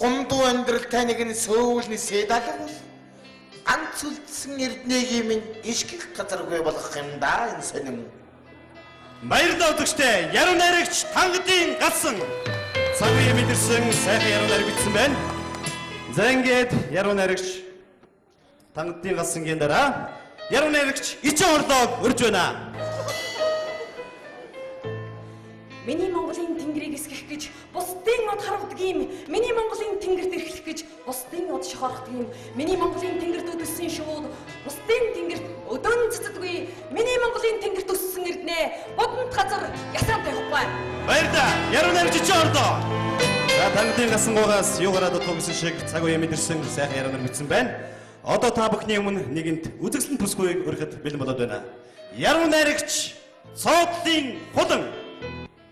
Гомдуу амьдрал таныг нь сөүл нисээд алгавал ганц үлдсэн эрднэгийн минь ишгэх газаргүй болгох юм да энэ сонин. Баярлалаа үзэгчдээ. Яруу найрагч Тангадын галсан. Цаг үе мэдэрсэн сайхан яруу найраг бичсэн байна. За ингээд яруу найрагч Тангадын галсангийн дараа яруу найрагч Ичэн орлоог урьж байна. Миний Монголын тэнгэрийг эсгэх гэж бусдын од харавдаг юм. Миний Монголын тэнгэрт эрхлэх гэж бусдын од шохорхдаг юм. Миний Монголын тэнгэрт өдөлсөн шууд бусдын тэнгэрт өдөөн цэцдэггүй. Миний Монголын тэнгэрт өссөн эрднэ буданд газар ясаан тавихгүй. Баярлалаа. Яруу найрагч Ичэн орлоо. За Тангадын галсангуугаас юу гараад утга гэсэн шиг цаг үе мэдэрсэн сайхан яруу найраг бичсэн байна. Одоо та бүхний өмнө нэгэнд үзэсгэлэн бүсгүйг өргөхөд бэлэн болоод байна. Яруу найрагч Цоодлын хулан.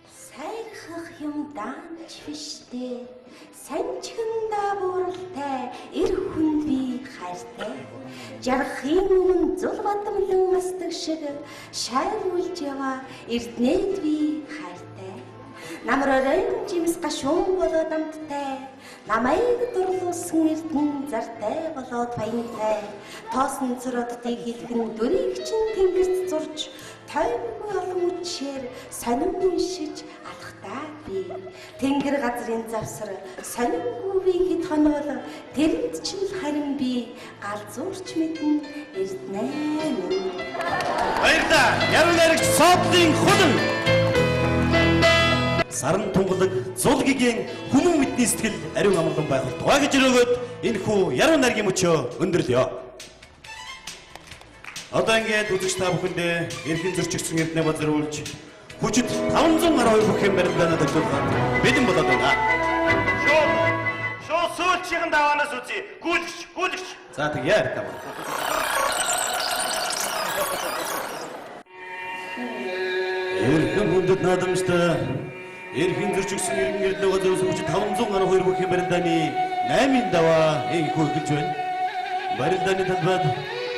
Сайрхах юм даанч биштэй. Санчхандаа бууралтай эр хүнд би хайртай. Жаргахын өмнө зул бадамлан асдаг шиг шайвуулж яваа эрднэд би хайртай. Намар оройн жимс гашуун болоод амттай. Намайг дурлуулсан эрдэн зартай болоод баянтай. Тоосон цороддыг хэлхэн дүрийг чинь тэнгэрт зурж тоймгүй олон үчээр сонин уншиж алхтаа би. Тэнгэр газрын завсар сонингүй би хэд хоноол тэрэнд чинь л харин би галзуурч мэднэ эрдэнэ минь. Баярлалаа. Яруу найрагч Цоодлын хулан. Саран тунгалаг зул гэгээн хүмүүн мэдний сэтгэл ариун амгалан байх болтугай гэж өрөөгөөд энэ хүү яруу найргийн мөчөө өндөрлөё. Одоо ингээд үзэгч та бүхэндээ эрхэн зөрчигдсөн эрдэнэ базруулж хүчит 500 гаруй бүх юм барилдаанаа төлөвлөхөд бэлэн болоод байна. Шууд шууд сүүлчийн даваанаас үзье. Гүйлгч, гүйлгч. За тэгье яртаа. Эрхэм хүндэт наадамжтай эрхэн зөрчигдсөн эргэн эрдэнэ газар хүчит 500 гаруй хоёр бүх юм барилдааны 8-ын даваа энэхүү эхэлж байна. Барилдааны талбайд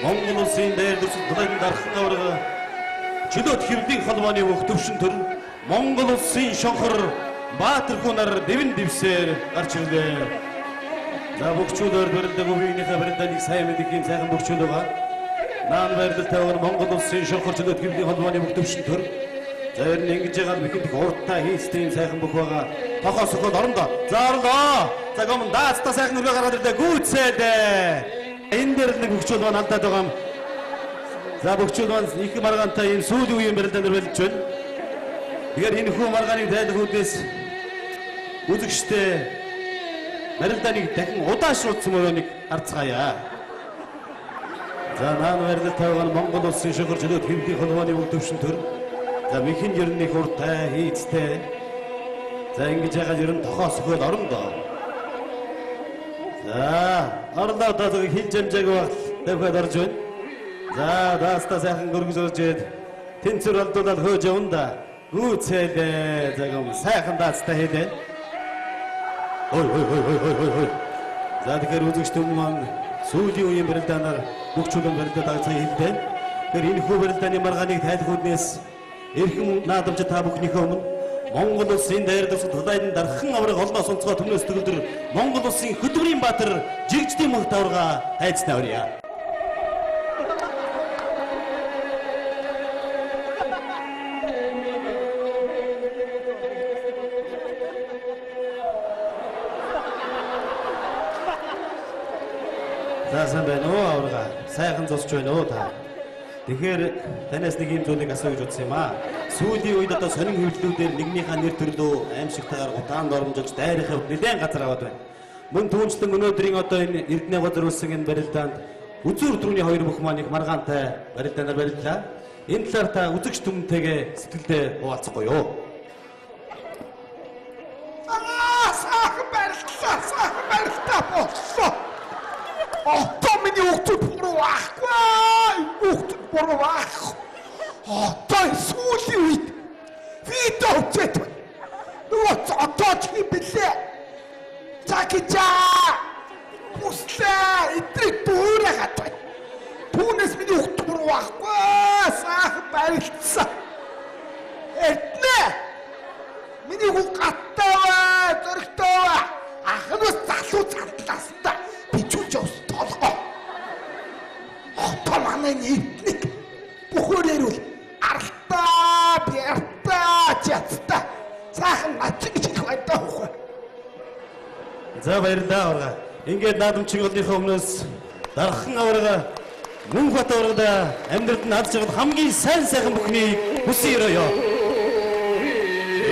Монгол улсын даяар дүрсэл далайн дархан аварга чөлөөт хэвлэлийн холбооны бүх төвшин төр Монгол улсын шонхор Баатар хүнар дэвэн дэвсээр гарч ирлээ. За бөхчүүлээр барилдаг өвгийнхээ барилдааныг сайн мэдэх юм сайхан бөхчүүл байгаа. Наан барилдалтай байгаа Монгол улсын шонхор чөлөөт хэвлэлийн холбооны бүх төвшин төр. За ер нь ингэж байгаа мэхэндх уртаа хийцтэй юм сайхан бүх байгаа. Тохоо сөхөд орондоо. За орлоо. За гомн даацтай сайхан өргөө гараад ирлээ. Гүйцээд. Энэ дээр нэг бөхчүүл маань алдаад байгаа юм. За бөхчүүл маань их маргаантай ийм сүүлийн үеийн барилдаан дээр барилж байна. Тэгэхээр энэ хүү маргааныг тайлах үүднээс үзэгчтэй барилдааныг дахин удаашруулсан мөрөөнийг харцгаая. За наан барилдалтай байгаа нь Монгол улсын шохор чөлөөт хэвлэлийн холбооны бүх төвшин төр. За мэхэн ер нь их уртай хийцтэй. За ингэж ягаад ер нь тохоо сөхөд орондоо. За орлоо даа хилж амжаагүй багт давхиад орж байна. За даастаа сайхан гөргөж орж ирээд тэнцвэр алдуулаад хөөж явна да. Гүйцээлээ. За гом сайхан даацтай хийлээ. Ой ой ой ой ой ой ой. За тэгэхээр үзэгч түмэн маань сүүлийн үеийн барилдаанаар бүх чулуун барилдаа дагцаа хэлдэ. Тэгэхээр энэ хүү барилдааны маргааныг тайлах үүднээс эрхэм наадамч та бүхнийхээ өмнө Монгол улсын даяар дэвсгэр талайн дархан авраг олноос онцгой төмнөөс төгөлдөр Монгол улсын хөдөлмөрийн баатар жигждийн мөнх таврага хайцнаа урья. За сайн байна уу аврага. Сайхан зосч байна уу та. Тэгэхээр танаас нэг юм зүйлийг асууя гэж бодсон юм аа. Сүүлийн үед одоо сонин хэвлэлүүдээр нэгнийхээ нэр төрлөө аимшигтайгаар гутаанд оромжилж дайрахын хувьд нэлээд газар аваад байна. Мөн түүнчлэн өнөөдрийн одоо энэ Эрдэнэ газар үүссэн энэ барилдаанд үзүүр түрүүний хоёр бүх маань их маргаантай барилдаанаар барилдлаа. Энэ талаар та үзэгч түмэнтэйгээ сэтгэлдээ хуваалцахгүй юу? Аа сайхан барилдлаа, сайхан барилдаа болсон. Одоо миний хүүхдүүд буруу байхгүй. Хүүхдүүд буруу байх. Одоо сүүлийн үед видео үзээд байна. Нөгөө одоо ч юм бэлээ. Жакича. Бүслээ. Эдрийг дүүрээ хатвай. Түүнээс миний хүүхдүүд буруу байхгүй. Сайхан барилдсан. Эрдэнэ. Миний хүү гаттай бай, зөрөгтэй бай. Ах нь бас залхуу. За баярлалаа аварга. Ингээд наадамчин голынхоо өмнөөс дархан аварга мөн хот аваргада амьдралд нь аз жаргал хамгийн сайн сайхан бүхнийг хүсэн өрөөё.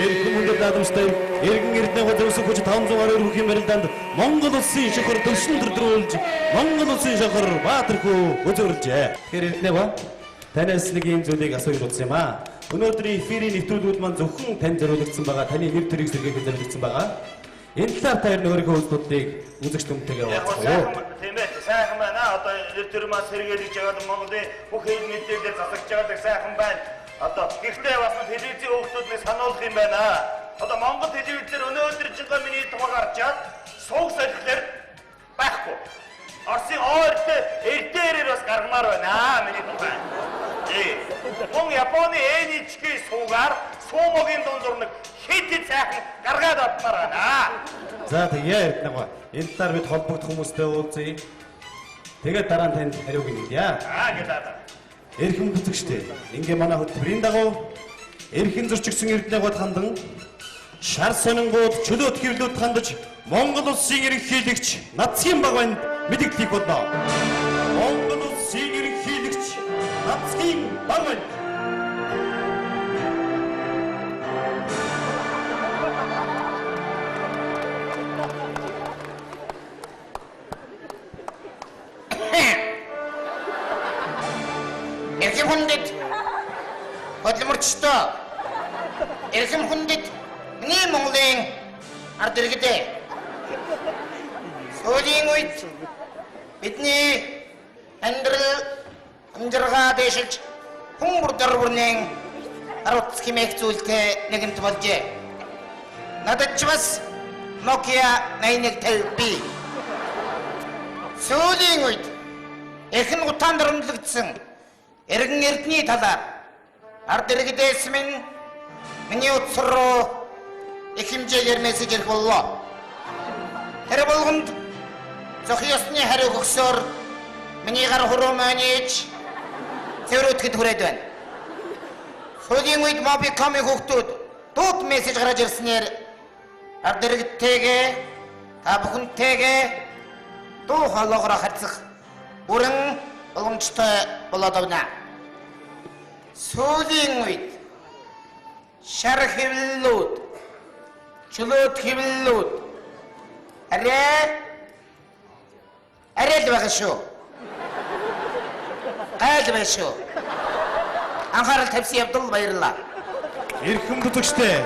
Эрхэм хүндэт наадамчтай эргэн эрдэнэ гол зөвсөн хүч 512 бүхийн барилдаанд Монгол улсын шохор төвшин төрдрүүлж Монгол улсын шохор Баатархүү үзүүрлжээ. Тэгэхээр Эрдэнэ ба танаас нэг ийм зүйлийг асууж бодсон юм аа. Өнөөдрийн эфирийн нэвтрүүлгүүд маань зөвхөн танд зориулагдсан байгаа. Таны нэр төрийг сэргээхэд зориулагдсан байгаа. Энэ талаар та ер нь өөрийнхөө үзэл бодлыг үзэгч түмтэйгээ Яг гоо хуваалцах уу? сайхан тийм ээ сайхан байна. Одоо нэр төр маань сэргийлж байгаа Монголын бүх хэв мэдээлэлээр засагч байгаа сайхан байна. Одоо гэхдээ бас телевизийн хүүхдүүд нэг сануулах юм байна. Одоо Монгол телевизээр өнөөдөр жинхэнэ миний тухай гарчаад сууг солихлоор байхгүй. Оросын ОРТ РТР-ээр бас гаргамаар байна миний тухай. Тий. Мөн Японы NHK суугаар суумогийн дунд зурнаг хэд хэд сайхан гаргаад авмаар байна. За тэгье Эрдэнэ гоо. Энэ талаар бид холбогдох хүмүүстэй уулзъя. Тэгээд дараа нь танд хариуг нэгье. Аа гэлээ. Эрхэм үзэгчдээ. Ингээ манай хөтөлбөрийн дагуу эрхэн зөрчигдсөн Эрдэнэ гоод хандан шар сонингууд чөлөөт хэвлүүд хандаж Монгол улсын ерөнхийлөгч Нацгийн багванд мэдэгдлийг болно. Монгол улсын ерөнхийлөгч Нацгийн багванд. Эрхэм хүндэт хөдөлмөрчдөө, эрхэм хүндэт миний Монголын ард иргэдээ. Сүүлийн үед бидний амьдрал амжиргаа дэшилж хүн бүр дор бүрнээ харуц хэмээх зүйлтэй нэгэнт болжээ. Надад ч бас Nokia 8150 бий. Сүүлийн үед эрхэн утаанд дөрөмлөгдсөн эргэн эрдний талаар ард иргэдээс минь миний утас руу их хэмжээгээр мессеж ирэх боллоо. Тэр болгонд зохи ёсны хариу өгсөөр миний гар хуруу манийж цэврүүтгэд хүрээд байна. Сүүлийн үед Mobicom-ийн хүүхдүүд дууд мессеж гаргаж ирснээр ард иргэдтэйгээ та бүхэнтэйгээ дуу хоолойгоор харьцах бүрэн боломжтой болоод байна. Сүүлийн үед шар хэвлэлүүд, чөлөөт хэвлэлүүд арай л байгаа шүү. Гайл байна шүү. Анхаарал тавьсан явдал баярлалаа. Эрхэм үзэгчдээ.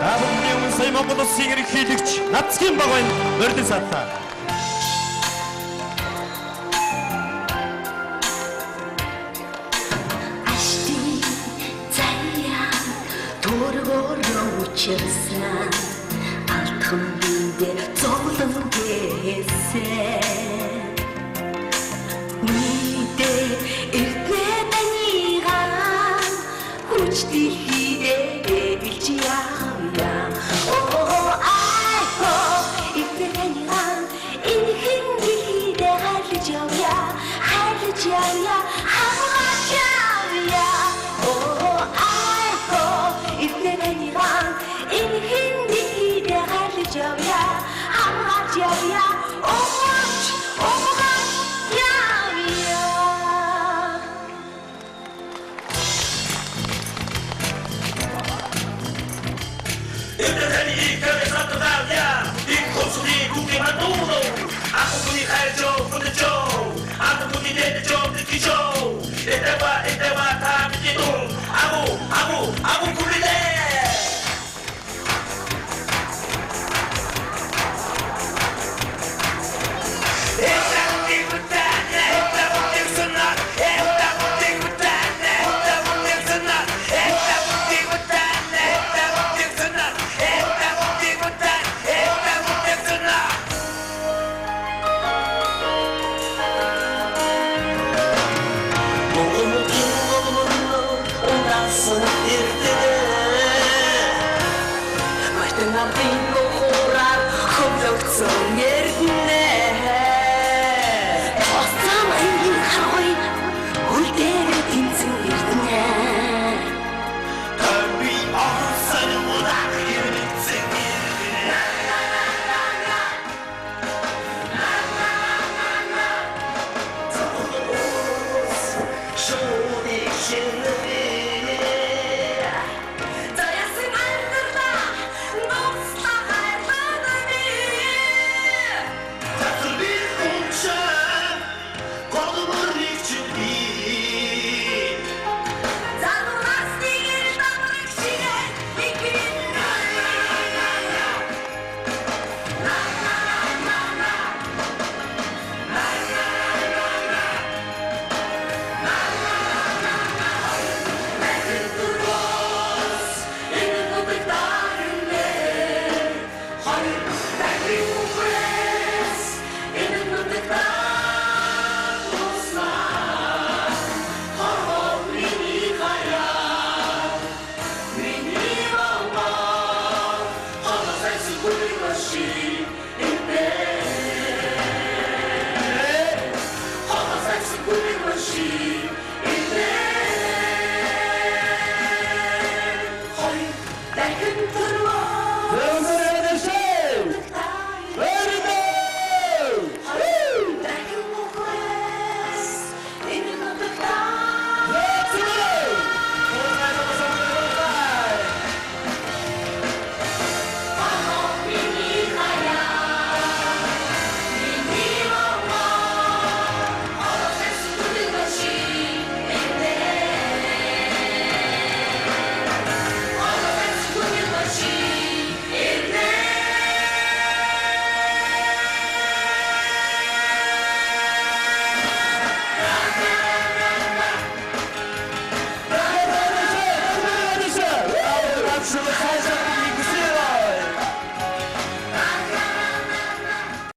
Та бүхний өмнө сая Монгол улсын ерөнхийлөгч Нацгийн багванд морилон садлаа. Аштын заяа төргөрөө учирсан алтхан биндээ зовлон гээсэн. Мэдээ эрдэнэ таныгаа хүч дэлхийдээ илж явъя. Оо айхо эрдэнэ таныгаа энхэн дэлхийдээ хайрлаж явъя, хайрлаж явъя, хамгаалж явъя. Оо айхо эрдэнэ таныгаа энхэн дэлхийдээ хайрлаж явъя, хамгаалж явъя. Өмч өмч.